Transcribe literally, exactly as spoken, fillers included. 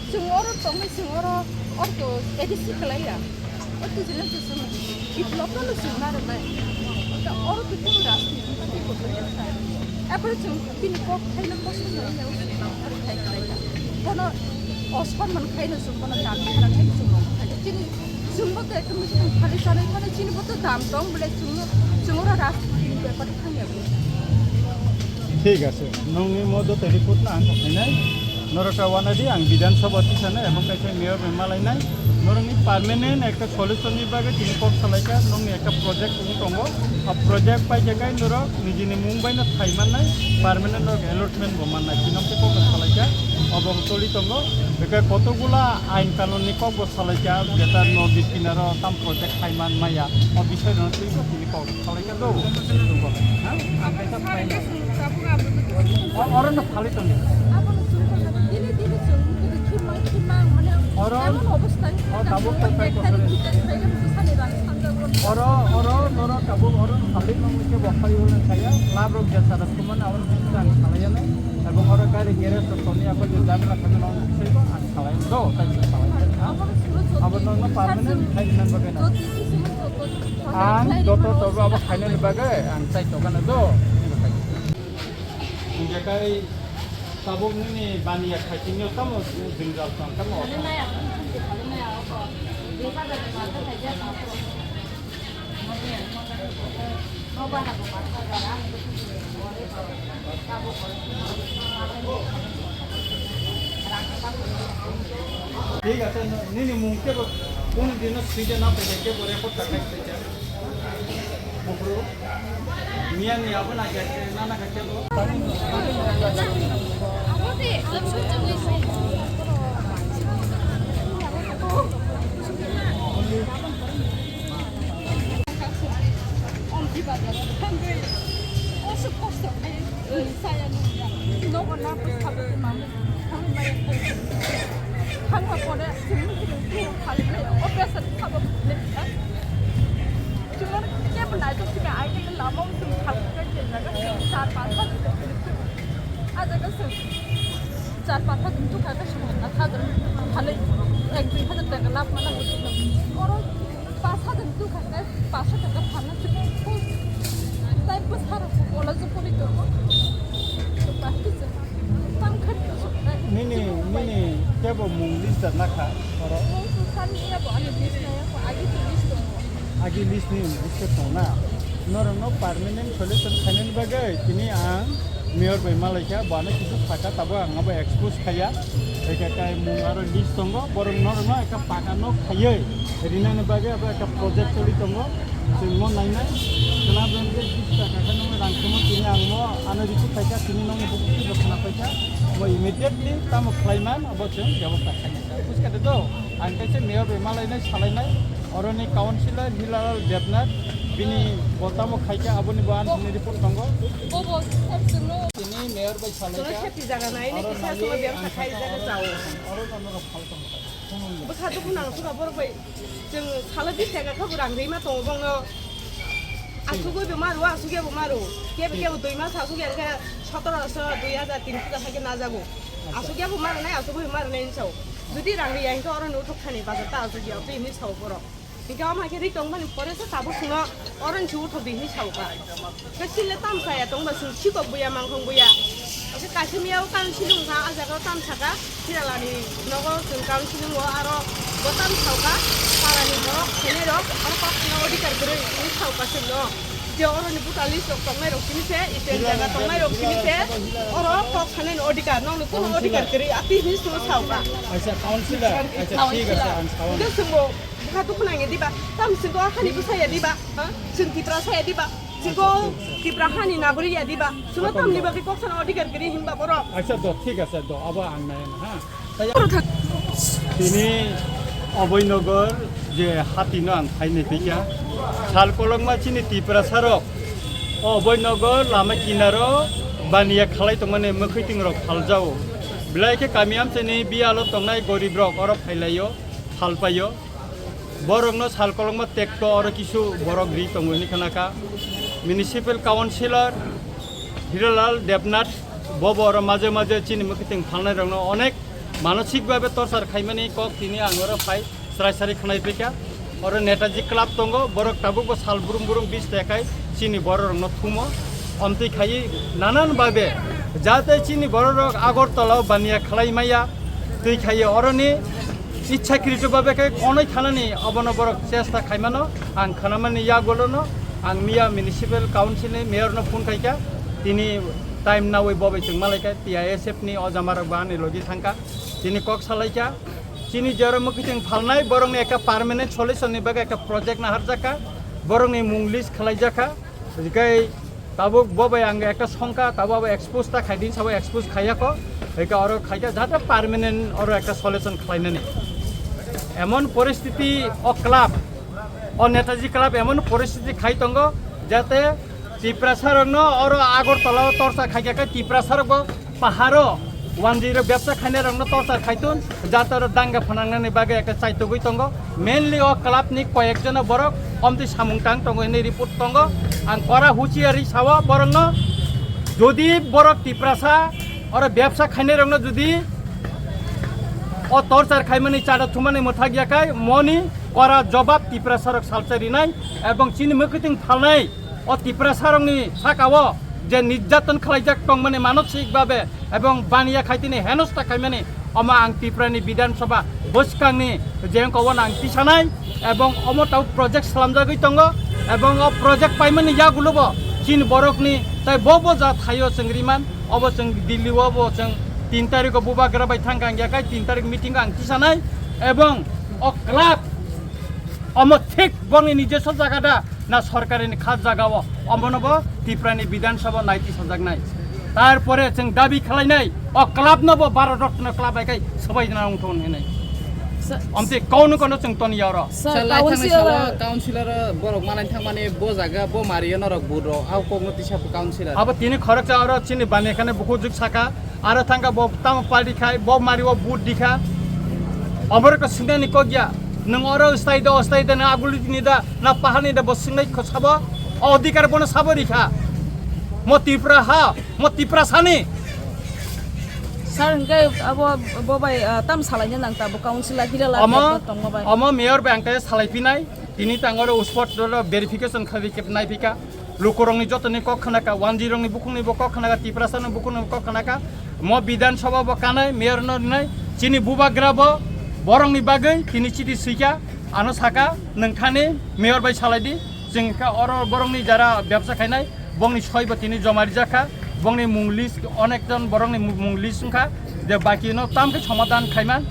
Chwng oro tongnai, chwng oro, oro to A D C kwlaiya. Oro to jila to chwng develop no chwng narwknai. Ta oro to chwng rajniti party bo kwlaiya sa. Apore chwng bini kok khaina kosong no ya, oro khai kwlaiya. Bono osorman khaino chwng bono dam khaina khaino chwng rong khaina. Chini chwngbo to ekdom chwng khali sanai khano chini bo to dam tong bole chwngno chwng oro rajniti ni bepar thangya bo. Thik ase, nongni mo joto report no ang khainai. Norok ta wanadi ang Bidhan Sabha tisana ebong kaisa mayor bai malainai. Norokni permanent ekta solution ni bagwi tini kok salaikha, nongni ekta project wng tongo. A project paikha kai norok nijini mung bai no thai mannai, permanent norok allotment bo mannai. Tini kok salaikha, obo toli tongo. Beke kotokgula ain kanun ni kok bo salaikha, jeta nodi kinaro tam project khai man maya. O bisoi no twi tini kok. Khalai ka do. Ha? Ang kaisa phai na. O, oro no khalai tong. Oro, o, tabuk to phai ko. Oro, oro, noro tabuk, oro no khalai nong ke bo khalai ulo saya. Lab rok jesa rok kuman oro ang khalai ya nai. Abo oro gari garage to toni ako je jam na kami nong sai ba ang khalai. Do, tai khalai. Ha? Abo nong no permanent khai nan ba na. Ang joto tobo abo khainani bagwi ang chai tongkha na do. Hingke kai tabuk nini baniya khai tingyo tamo jwngjal tong tamo. Thik ase, nini mung kebo kunu dino sije na pede kebo record ta khai khe. Bukru. Miya ni abo na khe, na na khe kebo. Omti bazar thangwi oso kosto khai saya nungya. Nogo na pwsa bo mami thangwi maya khai. Thangma pore chini chini khali khai operation khabo lekha. Chumar kebo nai to chini ai ke lama chum khali khai jaga char panch hajar. A jaga chum char panch hajar tu khai khai chum hajar khali ek dui hajar taka lab mana. Oro Pas hajar tu khakai, pas hajar ka pharna chini ko. Tai pas hajar ko kola jo pori to. To pas tu je. Tam khat to so. Nini, nini, kebo mung list da nakha, oro. Mung tu san ni ya bo ani list na ya ko agi tu list to. Agi list ni list to na. Norok no permanent solution khainani bagwi tini ang Mayor bai malaikha, bo ano kisu sakha, tabuk ang abo expose khaiya. Ekha kai mung aro list tongo, borok norokno ekha paka nok khaiwi rinani bagwi abo ekha project choli tongo. Chwng mo nainai, khwna bangkhe bis taka khe nokni rang chumui tini ang mo ano report khaikha, tini nokni bukhuk twibo khwna paikha. Bo immediately tamo khlaiman abo chwng bebosta khainai. Buskha de do, ang kaisa Mayor bai malainai, salainai, oroni councillor Hilalal Debnath, bini bo tamo khaikha, aboni bo ang report tongo. Bo bo sir chwngno. Tini Mayor bai Chwngno salaikha. Safety jaga nai, nini aro kisa naiwi suma biyang ang sakha i jaga chao. Oro no norok phal tong kha. Bwkha dukhu nang suka borok bai. Chwng salo bis taka kha bo rang rima tongo bongno. Asugwi bo maro, asugya bo maro. Kebo kebo dui mas asugya khe sotoroso dui hajar tin hajar hakhe najago. Asugya bo maro nai, asugwi bo maro nai hinwi sao. Jodi rang riya hinkhe oro no thok thani bazar ta asugya, tei hinwi sao borok. Hingke omo hai khe ri tongmani pore se tabuk chwngno oro ni se uthok di hinwi sao ka. Khe chini le tam saya tongba chwng sikok buya mangkhong buya. Khe kaisa miya o council wngkha, a jaga o tam saka, Hiralani nogo chwng council wngo aro bo tam sao ka, para ni borok khainai rok oro kok khana odhikar kwrwi hinwi sao ka chwngno. Je oro ni voter list rok tongnai rok simi se, iten jaga tongnai rok simi se, oro kok khanai ni odhikar, nokni kunu odhikar kwrwi ati hinwi chwngno sao ka. Acha, councillor, acha, thik ase, ang sao. Hingke chwngbo Bwkha dukhu nangya diba? Tam chwngko hani bwsaya diba? Ha? Chwng Tiprasa ya diba? Chwngko Tipra hani nagorik ya diba? Chwngno tamni bagwi kok sana odhikar kwrwi hinba borok? Acha do, thik ase do, abo ang nai na, ha. Borok thak. Tini Abhoynagar je hati no ang phainai phikya. Sal kolokma chini Tiprasa rok o Abhoynagar lama kinaro baniya khalai tongmani mwkhwi ting rok phaljao. Belai khe kami amchaini biyalo tongnai gorib rok oro phailaio, phalpaio. Borokno sal kolokma tekto oro kisu borok ri tongo hinwi khna kha. Municipal Councillor Hiralal Debnath Bo bo oro maje maje chini mwkhitwng phalnai rokno onek manosik babe torchar khaimani kok tini ang oro phai srai srai khwnai phaikha. Oro Netaji Club tongo, borok tabuk bo sal brum brum bis tekai chini borok rokno thumo. Omtwi khaiwi nanan babe jate chini borok rok Agartala o baniya khlai maya twi khaiwi oroni ichhakrito babe khe konoi thanani obono borok chesta khaimano ang khwnamani yagulono ang miya municipal council ni mayor no phone khaikha tini time nawi bobai chwng malaikha T I S F ni o jama rok bo ani logi thangkha tini kok salaikha chini jora mwkhitwng phalnai borok ni ekta permanent solution ni bagwi ekta project naharjakha borok ni mung list khlaijakha. Hikai tabuk bo bai ang ekta songkha, tabuk abo expose ta khaidin, sabo expose khaiyako. Hikai oro khaikha jate permanent oro ekta solution khlainani. Emon poristiti o club, o Netaji Club emon poristiti khai tongo, jate Tiprasa rokno oro Agartala o torchar khaikha khe Tiprasa rokbo paharo wanjwi rok bebsa khainai rokno torchar khaitun jatoro danga phanangnani bagwi ekta chaitugwi tongo. Mainly o club ni koyek jona borok omtwi samung tang tongo hinwi report tongo. Ang kora huchiari sao borokno, jodi borok Tiprasa oro bebsa khainai rokno jodi o torchar khaimani chada thumani mwthak yakai moni kora jobab Tiprasa rok salsa rinai ebong chini mwkhitwng phalnai o Tiprasa rokni saka o je nirjaton khlaijak tongmani manosik babe ebong baniya khaitini henosta khaimani omo ang Tripura ni Bidhan Sabha bwskangni je wngkha obo ang tisanai ebong omo tau project slamjagwi tongo ebong o project paimani yagulo bo chini borokni tai bo bo ja thaio chwng riman obo chwng Delhi o bo chwng tin tarikh o bubagra bai thangkha ang yakai tin tarikh meeting o ang tisanai ebong o club omo thik bongni nijeso jaga da na sorkarini khas jaga o omono bo Tripura ni Bidhan Sabha naiti sajaknai. Tarpore chwng dabi khlainai o club no bo Bharat Ratna club bai kai sabai jana wngthon hinai. Sa- Omte kono kono chwng ton yaro. Sir, Sir, lai thangni council salo, councilor borok manai thangmani bo jaga bo mario norok buro au kokno tisa councilor. Abo tini khoroksa oro chini bani khane buku juk saka. Aro thangkha bo tamo party khai, bo mari o vote dikha. Omorok singnani kokya. Nwng oro stay da, stay da, na aguli ni da, na pahani da, bo singnai kho sabo. O odhikar bono sabo rikha. Mo Tripura ha, mo Tripura sani. Sir, hingke abo bo bai, ah, tam salaina nang ta bo council a hira la Omo, tongma bai. Omo mayor bai ang khe salai pinai. Tini tang oro spot oro verification khai khe nai phika. Lukurokni jotoni kok khnaka, wanjirokni bukhukni bo kok khnaka, Tiprasani bukhukni bo kok khnaka. Mo Bidhan Sabha bo kanai, mayor no rinai, chini bubagra bo borokni bagwi tini chiti swikha, ano saka, nwng thani mayor bai salai di, chwng kha oro borokni jara bebsa khainai, bongni soi bo tini joma rijak kha, bongni mung list, onek jon borokni mung list wngkha, je baki no tam khe somadhan khaima.